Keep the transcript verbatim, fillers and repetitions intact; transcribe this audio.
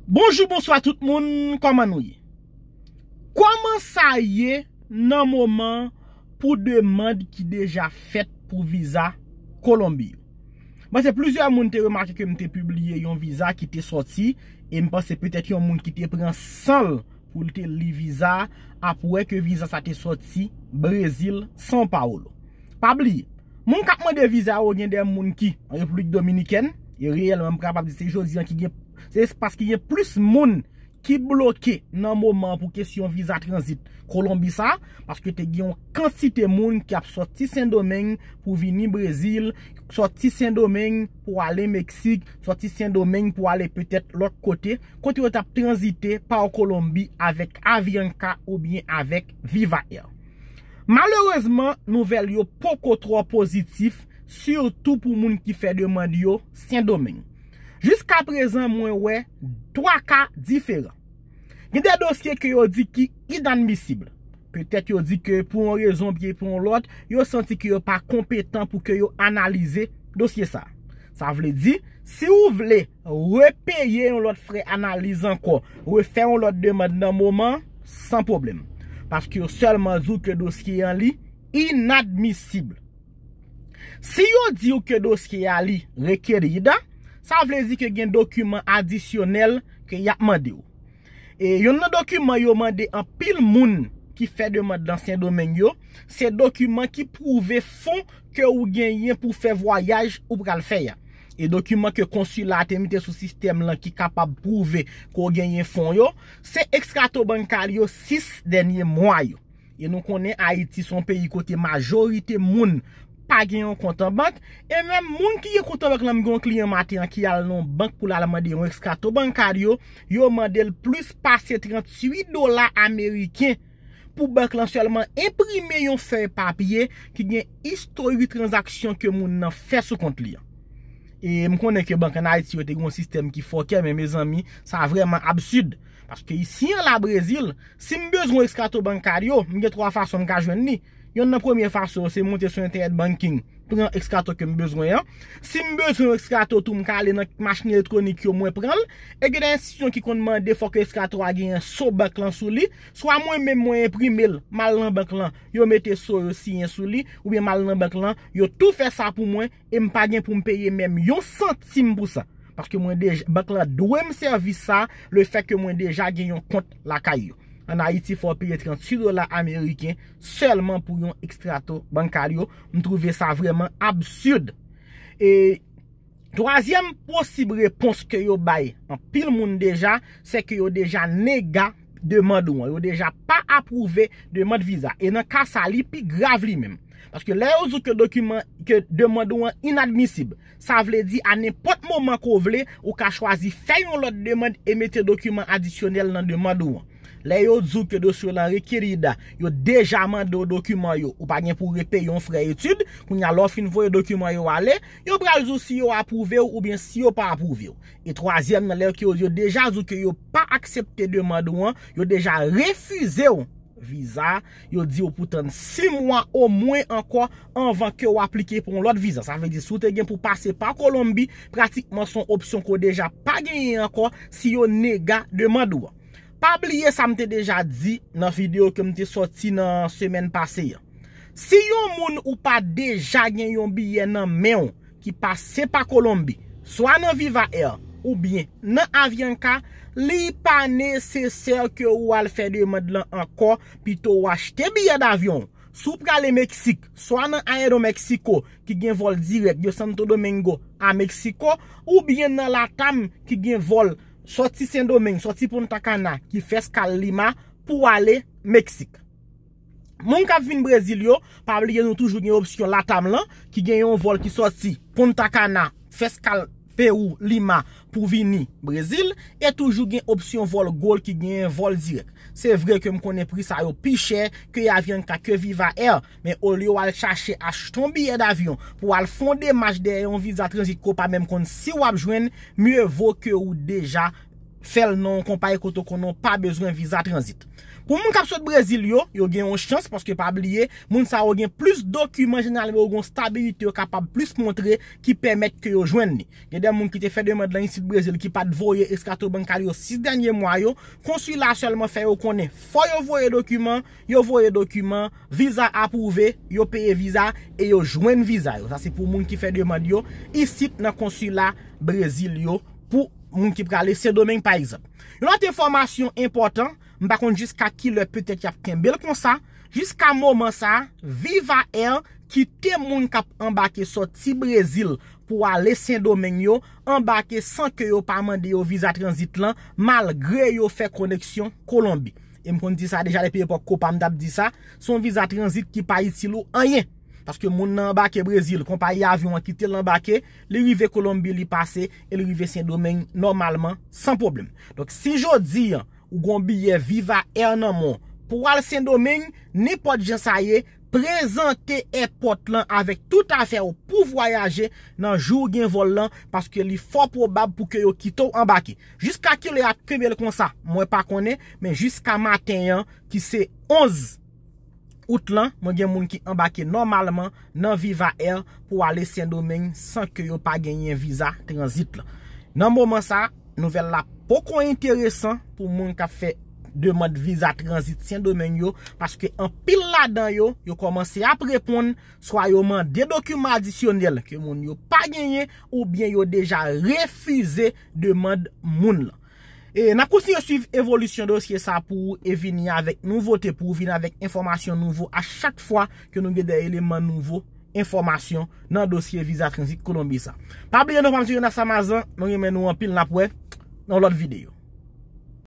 Bonjou, bonswa tout moun, kòman nou ye? Kòman sa ye nan moman pou demann ki deja fèt pou viza Kolonbi yo? Mwen panse plizyè moun te remake ke m te pibliye yon viza ki te sòti, e m panse petèt yon moun ki te pran san l pou l te li viza a, ap wè ke viza sa te sòti Brezil, São Paulo. Pa bliye, moun k ap mande viza yo gen de moun ki an Repiblik Dominikèn, e reyèlman m kapab di se jodi an ki gen, se espas ki gen plis moun ki bloke nan moman an pou kesyon viza tranzit Kolonbi sa, paske te gen yon kantite moun ki ap sòti Sendomeng pou vini Brezil, sòti Sendomeng pou ale Meksik, sòti Sendomeng pou ale petèt lòt kote, kote yo t ap tranzite pa Kolonbi avèk Avianca oubyen avèk Viva Air. Malerezman, nouvèl yo poko twò pozitif, sitou pou moun ki fè demann yo Sendomeng. Jiskaprezan, mwen wè twa ka diferan. Gen de dosye ke yo di ki inadmisib. Petèt yo di ke pou yon rezon oubyen pou yon lòt, yo santi ke yo pa konpetan pou ke yo analize dosye sa. Sa vle di, si w vle repeye yon lòt frè analiz ankò, refè yon lòt demann nan moman, san pwoblèm. Paske yo sèlman di w ke dosye an li inadmisib. Si yo di w ke dosye a li rekerida, sa vle di ke gen dokiman adisyonèl ke y ap mande w. E yonn nan dokiman yo mande anpil moun ki fè demann nan Sendomeng yo, se dokiman ki pwouve fon ke ou genyen pou fè vwayaj ou pral fè a. E dokiman ke konsila a te mete sou sistèm lan ki kapab pwouve ke w genyen fon yo, se extracto bancário sis dènye mwa yo. E nou konnen Ayiti se yon peyi kote majorite moun pa gen yon kont an bank. E menm moun ki gen kont an bank lan, m gen yon kliyan maten an ki al nan yon bank pou l al mande yon extracto bancário, yo mande l plis pase tranntuit dola ameriken pou bank lan sèlman enprime yon fèy papye ki gen istorik tranzaksyon ke moun nan fè sou kont li an. E m konnen ke bank an Ayiti yo te gen yon sistèm ki fòkè, men mezanmi, sa vrèman absid. Paske isi an la Brezil, si m bezwen extracto bancário, m gen twa fason m ka jwenn li. Yonn nan premye fason yo se monte sou internet banking, pran extracto ke m bezwen an. Si m bezwen yon extracto tou, m ka ale nan machin elektwonik yo, mwen pran l. E gen de enstitisyon ki konn mande fòk extracto a genyen so bank lan sou li. Swa mwen menm mwen enprime l, m al nan bank lan, yo mete so yo siyen sou li, oubyen m al nan bank lan, yo tou fè sa pou mwen, e m pa gen pou m peye menm yon santim pou sa. Paske mwen deja, bank lan dwe m sèvis sa, lefètke mwen deja gen yon kont lakay yo. An Ayiti, fò w peye tranntuit dola ameriken sèlman pou yon extracto bancário. M twouve sa vrèman absid. E twazyèm posib repons ke yo bay anpil moun deja, se ke yo deja nega demann ou an. Yo deja pa apwouve demann viza. E nan ka sa, li pi grav li menm. Paske lè yo di w ke dokiman, ke demann ou an inadmisib, sa vle di a nenpòt moman ke w vle, ou ka chwazi fè yon lòt demann e mete dokiman adisyonèl nan demann ou an. Lè yo di w ke dosye w lan rekerida, yo deja mande w dokiman yo, ou pa gen pou w repeye yon frè etid, kounye a lè w fin voye dokiman yo ale, yo pral di w si yo apwouve w oubyen si yo pa apwouve w. E twazyèm nan, lè ke yo, yo deja di w ke yo pa aksepte demann ou an, yo deja refize w viza, yo di w pou tann sis mwa omwen ankò anvan ke w aplike pou yon lòt viza. Sa vle di, si w te gen pou pase pa Kolonbi, pratikman se yon opsyon ke w deja pa genyen ankò si yo nega demann ou an. Pa bliye sa m te deja di nan videyo ke m te sòti nan semèn pase an. Si yon moun ou pa deja gen yon biyè nan men w ki pase pa Kolonbi, swa nan Viva Air oubyen nan Avianca, li pa nesesè ke ou al fè demann lan ankò, pito ou achte biyè davyon w. Si w prale Meksik, swa nan Aeroméxico ki gen vòl dirèk de Santo Domingo a Meksiko, oubyen nan LATAM ki gen vòl sòti Sendomeng, sòti Punta Cana ki fè eskal Lima pou ale Meksik. Moun k ap vin Brezil yo, pa bliye nou toujou gen opsyon LATAM lan, ki gen yon vòl ki sòti Punta Cana, fè eskal Pewou, Lima, pou vini Brezil, e toujou gen opsyon vòl Gol ki gen vòl dirèk. Se vre ke m konnen pri sa yo pi chè ke Avianca, ke Viva Air, men olye w al chache achte yon biyè davyon pou w al fè yon demach dèyè yon viza tranzit ke w pa menm konn si w ap jwenn, mye vo ke ou deja fè l nan yon konpayi kote w konnen w pa bezwen viza tranzit. Pou moun k ap sot Brezil yo, yo gen yon chans, paske pa bliye, moun sa yo gen plis dokiman, jeneralman yo gen yon stabilite, yo kapab plis montre, ki pèmèt ke yo jwenn li. Gen de moun ki te fè demann lan isit Brezil ki pa t voye Extratobancário sis dènye mwa yo, konsila sèlman fè yo konnen fò yo voye dokiman, yo voye dokiman, viza apwouve, yo peye viza e yo jwenn viza yo. Sa se pou moun ki fè demann yo isit nan konsila Brezil yo, pou moun ki prale Sendomeng pa egzanp. Yon lòt enfòmasyon enpòtan, m pa konn jiska kilè petèt y ap kenbe l konsa, jiska moman sa, Viva Air kite moun k ap anbake sòti Brezil pou ale Sendomeng yo, anbake san ke yo pa mande yo viza tranzit lan, malgre yo fè koneksyon Kolonbi. E m konn di sa deja depi epòk Kopa, m t ap di sa, se yon viza tranzit ki pa itil ou anyen. Paske moun nan anbake Brezil, konpayi avyon an kite l anbake, li rive Kolonbi, li pase, e li rive Sendomeng nòmalman, san pwoblèm. Donk, si jodi an, ou gon biyè Viva Air nan men w pou w al Sendomeng, nenpòt jan sa ye, prezante èpòt lan avèk tout afè w pou vwayaje nan jou w gen vòl lan, paske li fò pwobab pou ke yo kite w anbake. Jiska kilè y ap kenbe l konsa, mwen pa konnen, men jiska maten an, ki se onz out lan, mwen gen moun ki anbake nòmalman nan Viva Air pou ale Sendomeng san ke yo pa genyen viza tranzit lan. Nan moman sa, nouvèl la poko enteresan pou moun k ap fè demann viza tranzit Sendomeng yo, paske anpil ladan yo, yo kòmanse ap reponn, swa yo mande dokiman adisyonèl ke moun yo pa genyen, oubyen yo deja refize demann moun lan. E n ap kontinye swiv evolisyon dosye sa pou ou e vini avèk nouvote, pou ou vini avèk enfòmasyon nouvo a chak fwa ke nou gen de eleman nouvo, enfòmasyon nan dosye viza tranzit Kolonbi sa. Pa bliye non pa m se Jonas Amazan, mwen renmen nou anpil, n ap wè nan lòt videyo.